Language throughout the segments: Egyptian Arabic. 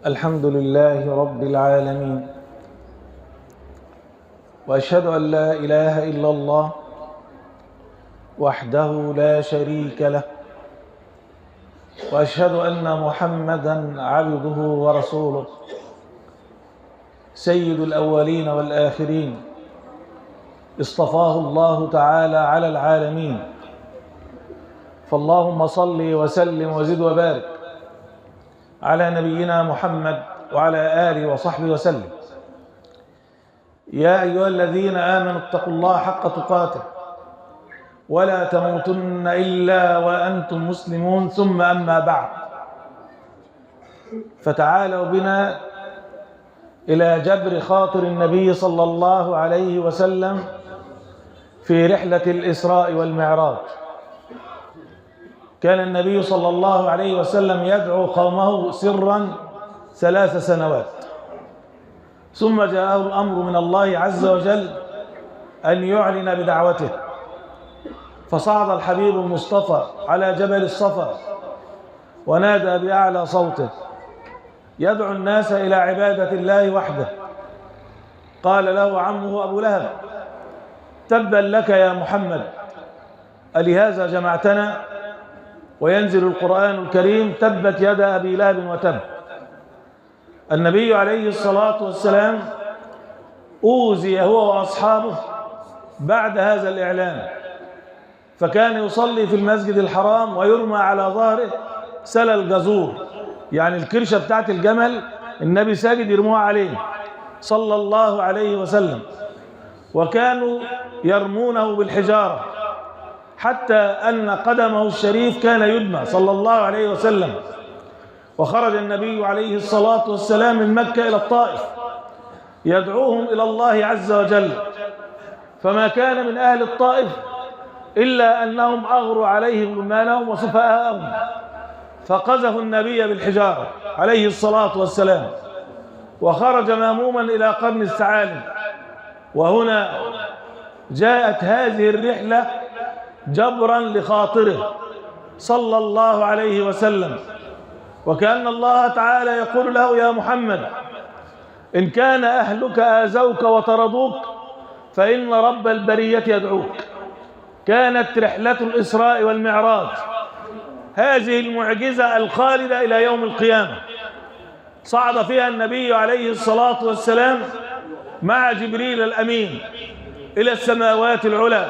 الحمد لله رب العالمين، وأشهد أن لا إله إلا الله وحده لا شريك له، وأشهد أن محمدا عبده ورسوله، سيد الأولين والآخرين، اصطفاه الله تعالى على العالمين. فاللهم صل وسلم وزد وبارك على نبينا محمد وعلى آله وصحبه وسلم. يا أيها الذين آمنوا اتقوا الله حق تقاته ولا تموتن إلا وأنتم مسلمون. ثم أما بعد، فتعالوا بنا إلى جبر خاطر النبي صلى الله عليه وسلم في رحلة الإسراء والمعراج. كان النبي صلى الله عليه وسلم يدعو قومه سرا 3 سنوات، ثم جاءه الأمر من الله عز وجل أن يعلن بدعوته، فصعد الحبيب المصطفى على جبل الصفا ونادى بأعلى صوته يدعو الناس إلى عبادة الله وحده. قال له عمه أبو لهب: تبا لك يا محمد، ألهذا جمعتنا؟ وينزل القرآن الكريم: تبت يد أبي لهب وتب. النبي عليه الصلاة والسلام أوذي هو وأصحابه بعد هذا الإعلان، فكان يصلي في المسجد الحرام ويرمى على ظهره سلى الجزور، يعني الكرشة بتاعت الجمل النبي ساجد يرموها عليه صلى الله عليه وسلم، وكانوا يرمونه بالحجارة حتى أن قدمه الشريف كان يدمى صلى الله عليه وسلم. وخرج النبي عليه الصلاة والسلام من مكة إلى الطائف يدعوهم إلى الله عز وجل، فما كان من أهل الطائف إلا أنهم أغروا عليهم غلمانهم وسفهاءهم، فقذفوا النبي بالحجارة عليه الصلاة والسلام، وخرج ماموما إلى قرن الثعالب. وهنا جاءت هذه الرحلة جبرا لخاطره صلى الله عليه وسلم، وكأن الله تعالى يقول له: يا محمد، إن كان أهلك آذوك وطردوك فإن رب البرية يدعوك. كانت رحلة الإسراء والمعراج هذه المعجزة الخالدة إلى يوم القيامة، صعد فيها النبي عليه الصلاة والسلام مع جبريل الأمين إلى السماوات العلى،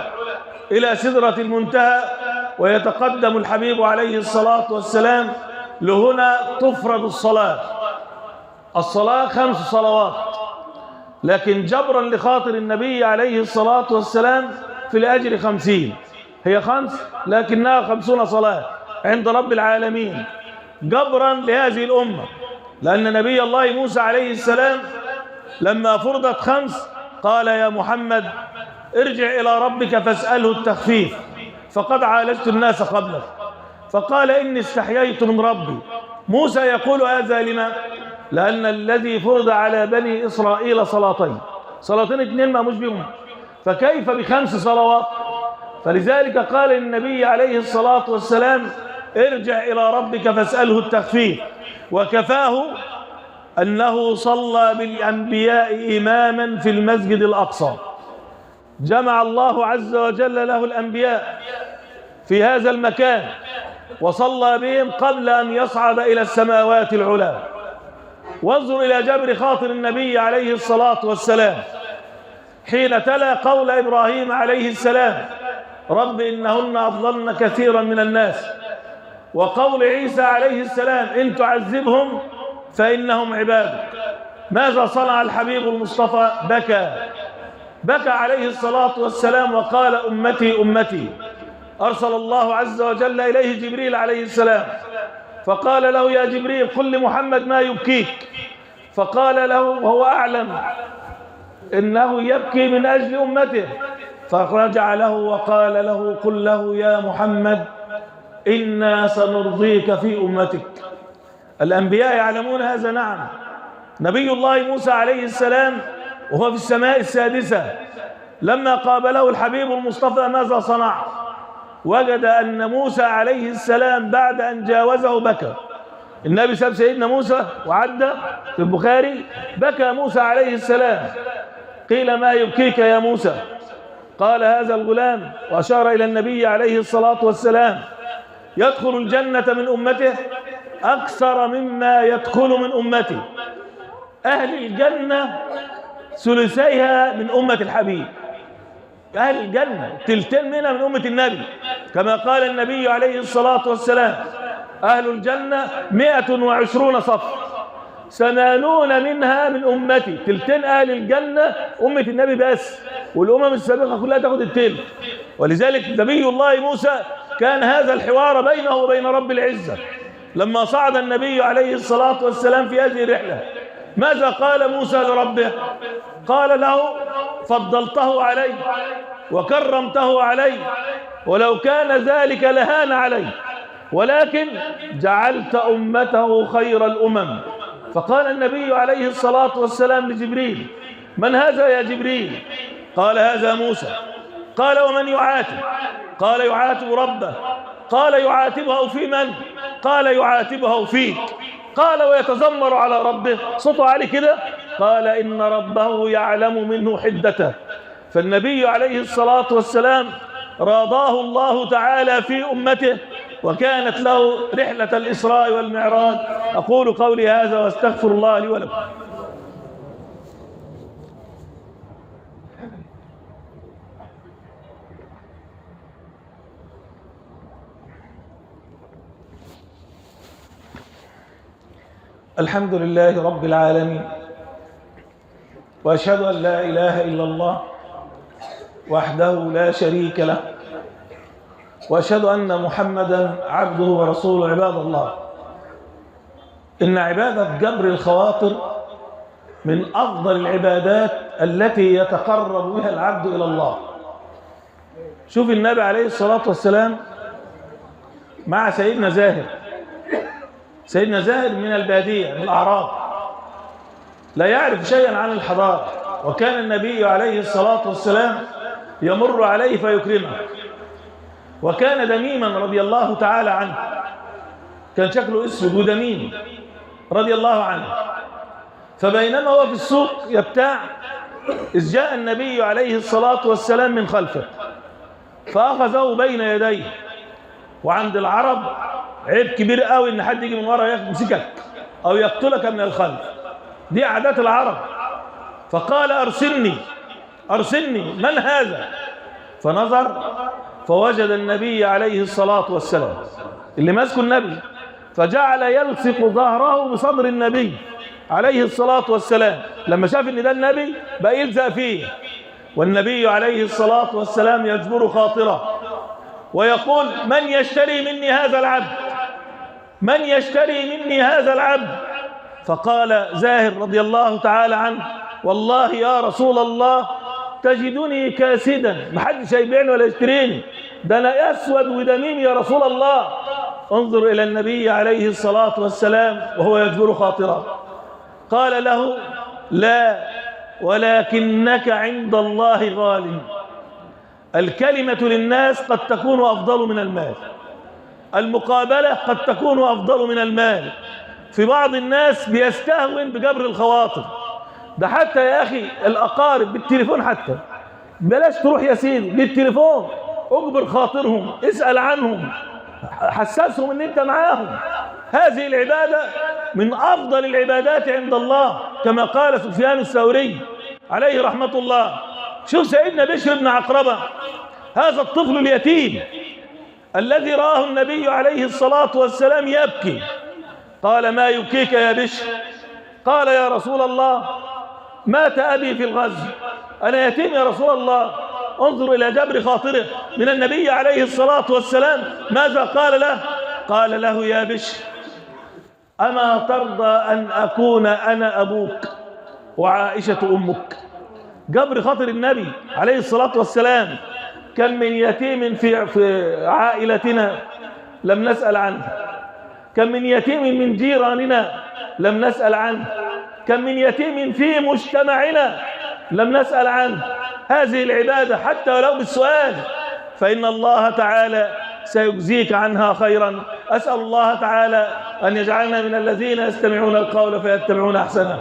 إلى سدرة المنتهى، ويتقدم الحبيب عليه الصلاة والسلام. لهنا تفرض الصلاة، الصلاة 5 صلوات، لكن جبرا لخاطر النبي عليه الصلاة والسلام في الأجر 50، هي 5 لكنها 50 صلاة عند رب العالمين، جبرا لهذه الأمة. لأن نبي الله موسى عليه السلام لما فرضت 5 قال: يا محمد، ارجع إلى ربك فاسأله التخفيف، فقد عالجت الناس قبلك. فقال: إني استحييت من ربي. موسى يقول هذا لما؟ لأن الذي فرض على بني إسرائيل صلاتين، صلاتين 2 ما مش بهم، فكيف ب5 صلوات؟ فلذلك قال النبي عليه الصلاة والسلام: ارجع إلى ربك فاسأله التخفيف. وكفاه أنه صلى بالأنبياء إماما في المسجد الأقصى. جمع الله عز وجل له الأنبياء في هذا المكان وصلى بهم قبل أن يصعد إلى السماوات العلى. وانظر إلى جبر خاطر النبي عليه الصلاة والسلام حين تلا قول إبراهيم عليه السلام: رب إنهن أضللن كثيرا من الناس، وقول عيسى عليه السلام: إن تعذبهم فإنهم عبادك. ماذا صنع الحبيب المصطفى؟ بكى، بكى عليه الصلاة والسلام وقال: أمتي أمتي. أرسل الله عز وجل إليه جبريل عليه السلام فقال له: يا جبريل، قل لمحمد ما يبكيك. فقال له وهو أعلم إنه يبكي من أجل أمته، فرجع له وقال له: قل له يا محمد، إنا سنرضيك في أمتك. الأنبياء يعلمون هذا. نعم، نبي الله موسى عليه السلام وهو في السماء السادسة لما قابله الحبيب المصطفى ماذا صنع؟ وجد أن موسى عليه السلام بعد أن جاوزه بكى، النبي ساب سيدنا موسى وعدى في البخاري، بكى موسى عليه السلام. قيل ما يبكيك يا موسى؟ قال هذا الغلام، وأشار إلى النبي عليه الصلاة والسلام، يدخل الجنة من أمته أكثر مما يدخل من أمتي. أهل الجنة ثلثيها من أمة الحبيب، أهل الجنة تلتين منها من أمة النبي، كما قال النبي عليه الصلاة والسلام: أهل الجنة 120 صف، 80 منها من أمتي. تلتين أهل الجنة أمة النبي بس، والأمم السابقة كلها تاخد التلت. ولذلك نبي الله موسى كان هذا الحوار بينه وبين رب العزة لما صعد النبي عليه الصلاة والسلام في هذه الرحلة. ماذا قال موسى لربه؟ قال له: فضلته علي وكرمته علي، ولو كان ذلك لهان علي، ولكن جعلت أمته خير الأمم. فقال النبي عليه الصلاة والسلام لجبريل: من هذا يا جبريل؟ قال: هذا موسى. قال: ومن يعاتب؟ قال: يعاتب ربه. قال: يعاتبه في من؟ قال: يعاتبه فيك. قال: ويتذمر على ربه، صوته عالي كده. قال: إن ربه يعلم منه حدته. فالنبي عليه الصلاة والسلام راضاه الله تعالى في أمته، وكانت له رحلة الإسراء والمعراج. أقول قولي هذا واستغفر الله لي ولكم. الحمد لله رب العالمين، وأشهد أن لا إله إلا الله وحده لا شريك له، وأشهد أن محمدا عبده ورسوله. عباد الله، إن عبادة جبر الخواطر من أفضل العبادات التي يتقرب بها العبد إلى الله. شوف النبي عليه الصلاة والسلام مع سيدنا زاهر. سيدنا زاهر من البادية، من الأعراب، لا يعرف شيئا عن الحضارة، وكان النبي عليه الصلاة والسلام يمر عليه فيكرمه. وكان دميما رضي الله تعالى عنه، كان شكله اسود ودميم رضي الله عنه. فبينما هو في السوق يبتاع، إذ جاء النبي عليه الصلاة والسلام من خلفه فأخذه بين يديه. وعند العرب عيب كبير قوي ان حد يجي من ورا يمسكك او يقتلك من الخلف، دي عادات العرب. فقال: ارسلني ارسلني، من هذا؟ فنظر فوجد النبي عليه الصلاة والسلام اللي ماسكه النبي، فجعل يلصق ظهره بصدر النبي عليه الصلاة والسلام. لما شاف ان ده النبي بقى يلزق فيه، والنبي عليه الصلاة والسلام يجبر خاطره ويقول: من يشتري مني هذا العبد؟ من يشتري مني هذا العبد؟ فقال زاهر رضي الله تعالى عنه: والله يا رسول الله تجدني كاسدا، محدش هيبيعني ولا يشتريني، ده انا اسود ودميم يا رسول الله. انظر الى النبي عليه الصلاة والسلام وهو يجبر خاطره. قال له: لا، ولكنك عند الله غال. الكلمة للناس قد تكون أفضل من المال، المقابلة قد تكون أفضل من المال. في بعض الناس بيستهون بجبر الخواطر ده، حتى يا أخي الأقارب بالتليفون، حتى بلاش تروح يا سيدي بالتليفون، اجبر خاطرهم، اسأل عنهم، حسسهم ان انت معاهم. هذه العبادة من أفضل العبادات عند الله، كما قال سفيان الثوري عليه رحمة الله. شوف سيدنا بشر بن عقربة، هذا الطفل اليتيم الذي رآه النبي عليه الصلاة والسلام يبكي. قال: ما يبكيك يا بشر؟ قال: يا رسول الله مات أبي في الغزو، أنا يتيم يا رسول الله. انظر إلى جبر خاطره من النبي عليه الصلاة والسلام، ماذا قال له؟ قال له: يا بشر، أما ترضى أن أكون أنا أبوك وعائشة أمك؟ جبر خاطر النبي عليه الصلاة والسلام. كم من يتيم في عائلتنا لم نسأل عنه، كم من يتيم من جيراننا لم نسأل عنه، كم من يتيم في مجتمعنا لم نسأل عنه. هذه العبادة حتى ولو بالسؤال، فإن الله تعالى سيجزيك عنها خيرا. أسأل الله تعالى أن يجعلنا من الذين يستمعون القول فيتبعون أحسنه.